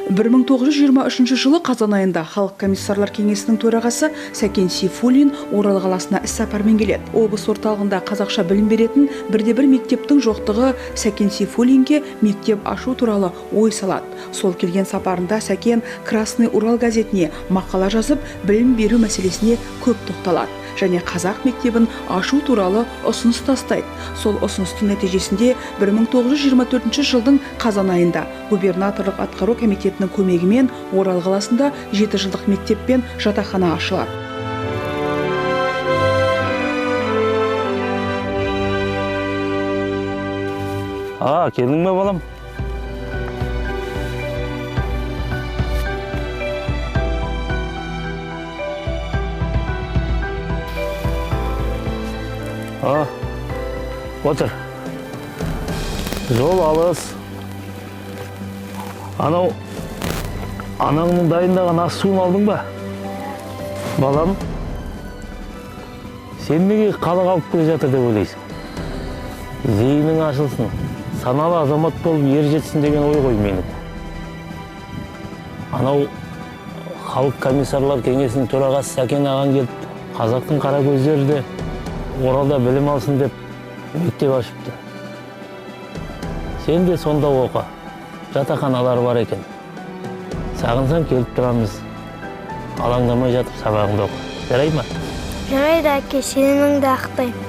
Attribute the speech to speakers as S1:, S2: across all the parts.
S1: 1923 жылы қазан айында Халық комиссарлар кеңесінің төрағасы Сәкен Сейфуллин Орал қаласына іссапармен келеді. Облыс орталығында қазақша білім беретін бірде-бір мектептің жоқтығы Сәкен Сейфуллинге мектеп ашу туралы ой салады. Сол келген сапарында Сәкен Красный Урал газетіне мақала жазып, білім беру мәселесіне көп тоқталады және қазақ мектебін ашу туралы ұсыныс тастайды. Сол ұсыныстың нәтижесінде 1924 жылдың қазан айында губернаторлық атқару комитетінің көмегімен Орал қаласында 7 жылдық мектеп пен жатақхана ашылады.
S2: Келдің бе, балам? Отыр. Жол алыс. Анау анаңның дайындаған ас суын алдың ба? Балам, сен неге халық алып келе жатыр деп ойлайсың? Зейінің ашылсын, саналы азамат болып ер жетсін деген ой ғой менікі. Анау халық комиссарлар кеңесінің төрағасы Сәкен ағаң келіпті. Қазақтың қара көздері де Оралда білім алсын деп мектеп ашыпты. Сен де сонда оқы. Жатақханалар бар екен. Сағынсаң келіп тұрамыз. Алаңдамай жатып сабағыңды оқы. Жарай ма?
S3: Жарайды, әке, сеніміңді ақтаймын.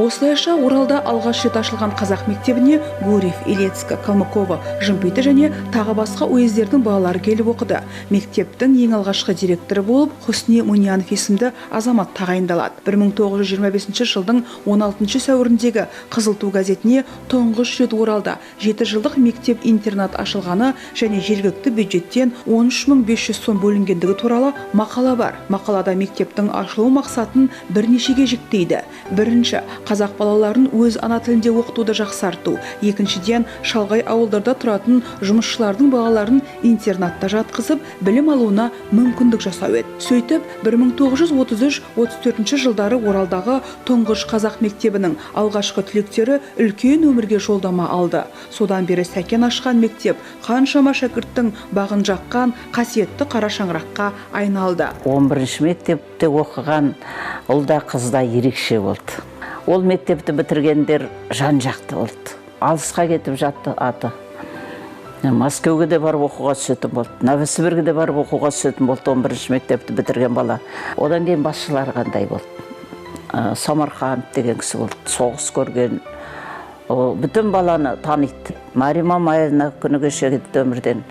S1: Осылайша Оралда алғаш рет ашылған қазақ мектебіне Гурьев, Илецкі, Калмыкова, Жымпиты және тағы басқа уездердің балалары келіп оқыды. Мектептің ең алғашқы директоры болып Хусни Муньянов есімді азамат тағайындалады. 1925 жылдың 16 сәуіріндегі Қызыл ту газетіне тұңғыш рет Оралда 7 жылдық мектеп-интернат ашылғаны және жергілікті бюджеттен 13 500 сом бөлінгендігі туралы мақала бар. Мақалада мектептің ашылу мақсатын бірнешеге жіктейді. Бірінші, қазақ балаларын өз ана тілінде оқытуды жақсарту. Екіншіден, шалғай ауылдарда тұратын жұмысшылардың балаларын интернатта жатқызып, білім алуына мүмкіндік жасау еді. Сөйтіп, 1933-34 жылдары Оралдағы тұңғыш қазақ мектебінің алғашқы түлектері үлкен өмірге жолдама алды. Содан бері Сәкен ашқан мектеп қаншама шәкірттің бағын жаққан қасиетті қара шаңыраққа айналды.
S4: 11 мектепте оқыған ұл да қыз да ерекше болды. Ол мектепті бітіргендер жан-жақты болды. Алысқа кетіп жатты аты. Мәскеуге де барып оқуға түсетін болды. Новосібірге де барып оқуға түсетін болды 11 мектепті бітірген бала. Одан кейін басшылары қандай болды? Самарқанд деген кісі болды. Соғыс көрген. Бүтін баланы таниды. Марима Мамаевна күні кеше кетті өмірден.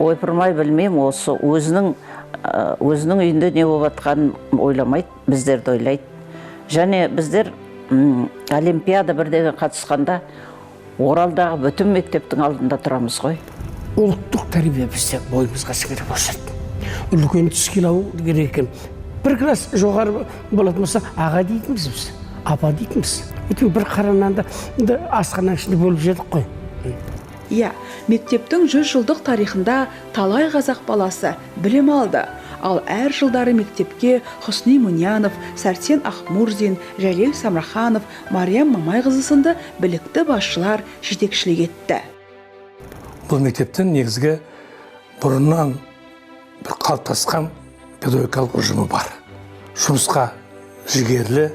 S4: Ойпырмай білмеймін, осы өзінің үйінде не болып жатқанын ойламайды, біздерді ойлайды. Және біздер олимпиада бірдеген қатысқанда Оралдағы бүтін мектептің алдында тұрамыз ғой.
S5: Ұлттық тәрбие бізде бойымызға сіңіріп өсірді. Үлкен түске алу керек екен. Бір класс жоғары болатын болса, аға дейтінбіз біз, апа дейтінбіз. Өйткені бір қара нанды асхананың ішінде бөліп жедік қой.
S1: Иә, мектептің 100 жылдық тарихында талай қазақ баласы білім алды. Ал әр жылдары мектепке Хусни Муньянов, Сәрсен Ақмурзин, Жәлел Самраханов, Мариям Мамайқызы сынды білікті басшылар жетекшілік етті.
S6: Бұл мектептің негізгі бұрыннан бір қалыптасқан педагогикалық ұжымы бар. Жұмысқа жігерлі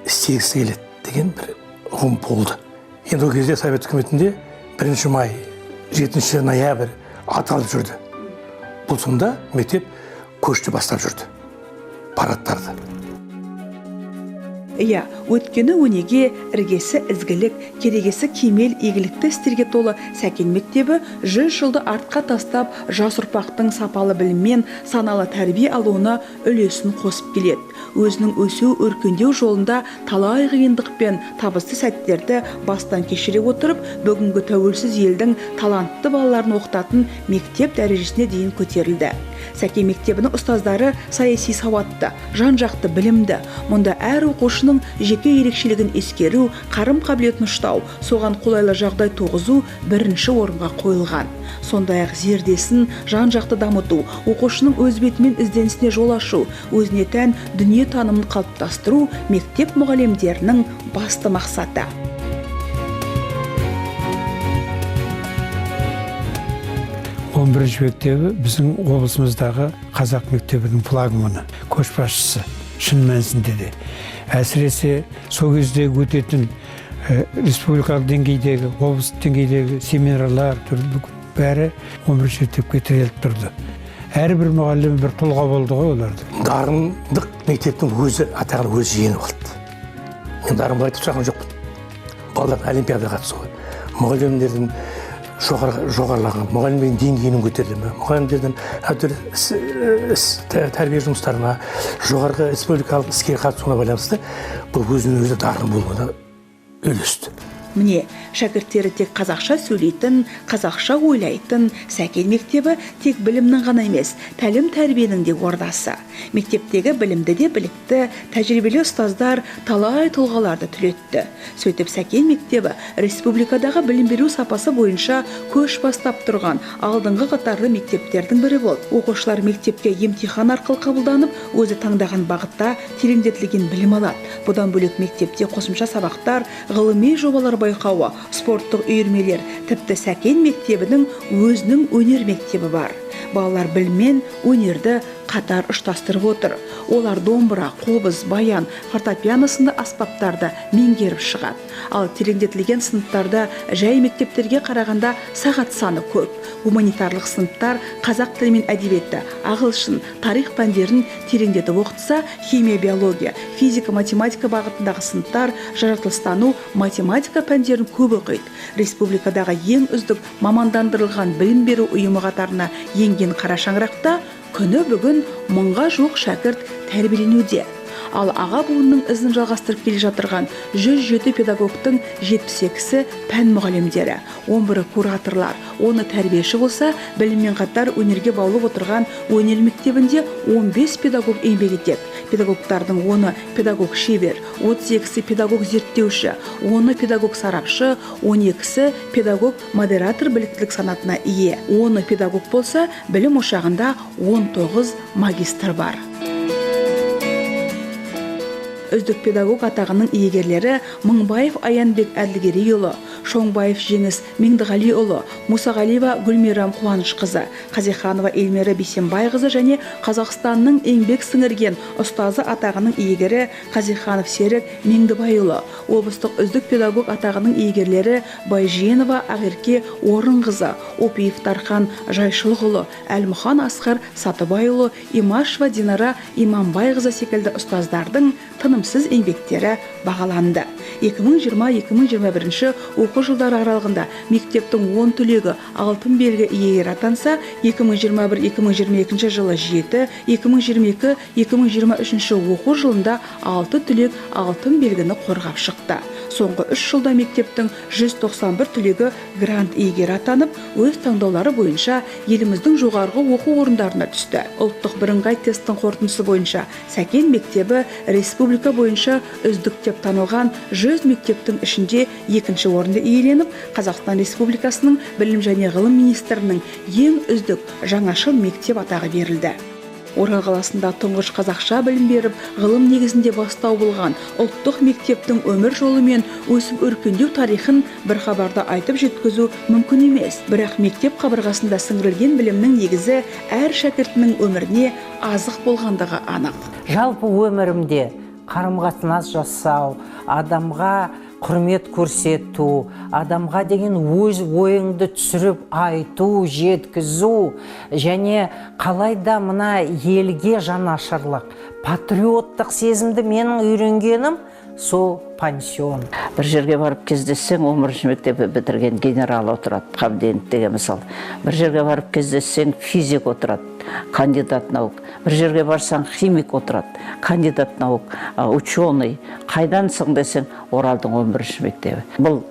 S6: істегісі келеді деген бір ұғым болды. Енді ол кезде Совет үкіметінде 1 май, 7 ноябрь аталып жүрді. Бұл сонда мектеп көшті бастап жүрді, парадтарды.
S1: Иә, өткені өнеге, іргесі ізгілік, керегесі кемел игілікті істерге толы Сәкен мектебі 100 жылды артқа тастап, жас ұрпақтың сапалы біліммен саналы тәрбие алуына үлесін қосып келеді. Өзінің өсу өркендеу жолында талай қиындық пен табысты сәттерді бастан кешіре отырып, бүгінгі тәуелсіз елдің талантты балаларын оқытатын мектеп дәрежесіне дейін көтерілді. Сәкен мектебінің ұстаздары саяси сауатты, жан-жақты білімді. Мұнда әр оқушының жеке ерекшелігін ескеру, қарым қабілетін ұштау, соған қолайлы жағдай туғызу бірінші орынға қойылған. Сондай-ақ зердесін жан-жақты дамыту, оқушының өз бетімен ізденісіне жол ашу, өзіне тән дүние танымын қалыптастыру мектеп мұғалімдерінің басты мақсаты.
S7: Он бірінші мектебі біздің облысымыздағы қазақ мектебінің флагманы, көшбасшысы, шын мәнісінде де. Әсіресе сол кезде өтетін республикалық деңгейдегі, облыстық деңгейдегі семинарлар, бәрі 11 мектепке тіреліп тұрды. Әрбір мұғалім бір тұлға болды ғой оларды.
S6: Дарындық мектептің өзі атағын өзі жеңіп алды. Мен дарын былай айтып тұрған жоқпын. Балалардың олимпиадаға қатысуы, мұғалімдердің жоғарылаған, мұғалімдердің деңгейінің көтерілуі, мұғалімдердің әртүрлі тәрбие жұмыстарына, жоғарғы республикалық іске қатысуына байланысты бұл өзінің өзі дарын болуына үлесті.
S1: Міне, шәкірттері тек қазақша сөйлейтін, қазақша ойлайтын Сәкен мектебі тек білімнің ғана емес, тәлім-тәрбиенің де ордасы. Мектептегі білімді де білікті, тәжірибелі ұстаздар талай тұлғаларды түлетті. Сөйтіп Сәкен мектебі республикадағы білім беру сапасы бойынша көш бастап тұрған алдыңғы қатарлы мектептердің бірі болды. Оқушылар мектепке емтихан арқылы қабылданып, өзі таңдаған бағытта тереңдетілген білім алады. Бұдан бөлек мектепте қосымша сабақтар, ғылыми жобалар байқауы, спорттық үйірмелер, тіпті Сәкен мектебінің өзінің өнер мектебі бар. Балалар біліммен өнерді қатар ұштастырып отыр. Олар домбыра, қобыз, баян, фортепиано сынды аспаптарды меңгеріп шығады. Ал тереңдетілген сыныптарда жай мектептерге қарағанда сағат саны көп. Гуманитарлық сыныптар қазақ тілі мен әдебиетті, ағылшын, тарих пәндерін тереңдетіп оқытса, химия, биология, физика, математика бағытындағы сыныптар жаратылыстану, математика пәндерін көп оқиды. Республикадағы ең үздік мамандандырылған білім беру ұйымы қатарына енген қара шаңырақта күні бүгін 1000-ға жуық шәкірт тәрбиеленуде. Ал аға буынның ізін жалғастырып келе жатырған 107 педагогтың 72-сі пән мұғалімдері, 11-і кураторлар, 10-ы тәрбиеші болса, біліммен қатар өнерге баулып отырған өнер мектебінде 15 педагог еңбек етеді. Педагогтардың 10-ы педагог шебер, 32-сі педагог зерттеуші, 10-ы педагог сарапшы, 12-сі педагог модератор біліктілік санатына ие. 10-ы педагог болса, білім ошағында 19 магистр бар. Үздік педагог атағының иегерлері Мыңбаев Аянбек Әділгерейұлы, Шоңбаев Жеңіс Меңдіғалиұлы, Мұсағалиева Гүлмирам Қуанышқызы, Қазиханова Эльмира Бейсенбайқызы және Қазақстанның еңбек сіңірген ұстазы атағының иегері Қазиханов Серік Меңдібайұлы, облыстық үздік педагог атағының иегерлері Байжиенова Ақерке Орынқызы, Опиев Тархан Жайшылықұлы, Әлмұхан Асқар Сатыбайұлы, Имашева Динара Иманбайқызы секілді ұстаздардың тынымсыз еңбектері бағаланды. 2020-2021 оқу жылдары аралығында мектептің 10 түлегі алтын белгі иегері атанса, 2021-2022 жылы 7, 2022-2023 оқу жылында 6 түлек алтын белгіні қорғап шықты. Соңғы 3 жылда мектептің 191 түлегі грант иегері атанып, өз таңдаулары бойынша еліміздің жоғарғы оқу орындарына түсті. Ұлттық бірыңғай тесттің қорытындысы бойынша Сәкен мектебі республика бойынша үздік деп танылған 100 мектептің ішінде екінші орынды иеленіп, Қазақстан Республикасының Білім және ғылым министрінің ең үздік жаңашыл мектеп атағы берілді. Орал қаласында тұңғыш қазақша білім беріп, ғылым негізінде бастау болған ұлттық мектептің өмір жолы мен өсіп өркендеу тарихын бір хабарда айтып жеткізу мүмкін емес. Бірақ мектеп қабырғасында сіңірілген білімнің негізі әр шәкіртінің өміріне азық болғандығы анық.
S8: Жалпы өмірімде қарым-қатынас жасау, адамға құрмет көрсету, адамға деген өз ойыңды түсіріп айту, жеткізу және қалайда мына елге жанашырлық, патриоттық сезімді менің үйренгенім сол пансион.
S4: Бір жерге барып кездессең, 11-ші мектепті бітірген генерал отырады, Қабденов деген мысал. Бір жерге барып кездессең, физик отырады. кандидат наук. Бір жерге барсаң, химик отырады, кандидат наук, ученый. Қайдансың десең, Оралдың 11 мектебі. Бұл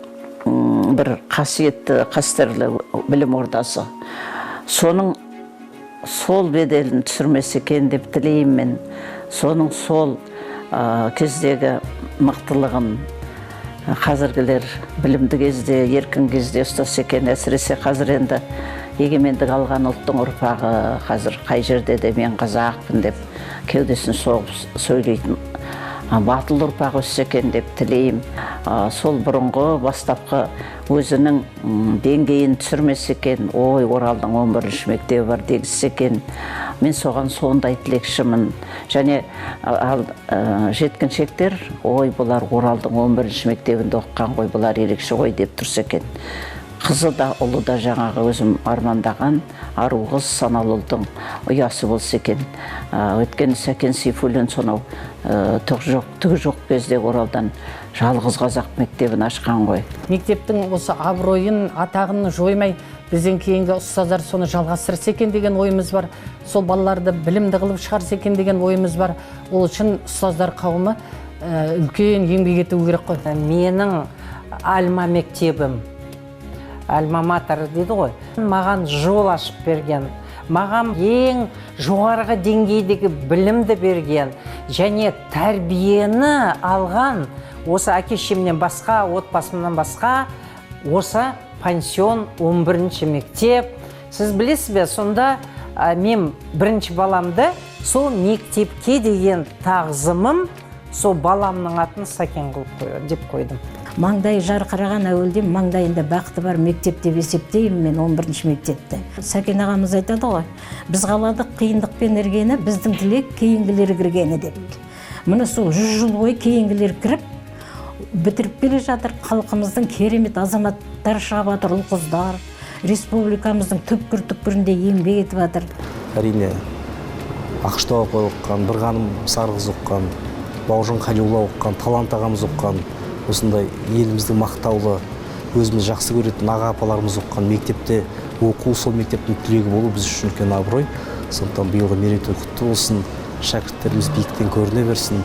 S4: бір қасиетті, қастерлі білім ордасы. Соның сол беделін түсірмесе екен деп тілеймін мен. Соның сол кездегі мықтылығын қазіргілер білімді кезде, еркін кезде ұстаса екен. Әсіресе қазір енді егемендік алған ұлттың ұрпағы қазір қай жерде де мен қазақпын деп кеудесін соғып сөйлейтін батыл ұрпақ өссе екен деп тілеймін. Сол бұрынғы бастапқы өзінің деңгейін түсірмесе екен, ой, Оралдың 11 мектебі бар дегізсе екен. Мен соған сондай тілекшімін. Және ал жеткіншектер, ой, бұлар Оралдың 11 мектебінде оқыған ғой, бұлар ерекше ғой деп тұрса екен. Қызы да, ұлы да жаңағы өзім армандаған ару қыз, саналы ұлдың ұясы болса екен. Өйткені Сәкен Сейфуллин сонау түгі жоқ кезде Оралдан жалғыз қазақ мектебін ашқан ғой.
S9: Мектептің осы абыройын, атағын жоймай, бізден кейінгі ұстаздар соны жалғастырса екен деген ойымыз бар. Сол балаларды білімді қылып шығарса екен деген ойымыз бар. Ол үшін ұстаздар қауымы үлкен еңбек ету керек қой.
S8: Менің альма мектебім, альма-матер дейді ғой, маған жол ашып берген, маған ең жоғарғы деңгейдегі білімді берген және тәрбиені алған осы әке шешемнен басқа, отбасымнан басқа осы пансион 11 мектеп. Сіз білесіз бе, сонда мен бірінші баламды сол мектепке деген тағзымым, сол баламның атын Сәкен қылып деп қойдым.
S10: Маңдайы жарқыраған әуелден маңдайында бақыты бар мектеп деп есептеймін мен 11 мектепті. Сәкен ағамыз айтады ғой, біз қаладық қиындықпен іргені, біздің тілек кейінгілер кіргені деп. Міне сол 100 жыл бойы кейінгілер кіріп, бітіріп келе жатыр. Халқымыздың керемет азаматтар шығып жатыр, ұл-қыздар, республикамыздың түпкір-түпкірінде еңбек етіп жатыр.
S11: Әрине, Ақштау апай оқыған, Бірғаным Сарықыз оқыған, Бауыржан Қалиұлы оқыған, Талант ағамыз оқыған, осындай еліміздің мақтаулы, өзіміз жақсы көретін аға апаларымыз оқыған мектепте оқу, сол мектептің түлегі болу біз үшін үлкен абырой. Сондықтан биылғы мерейтой құтты болсын, шәкірттеріміз биіктен көріне берсін.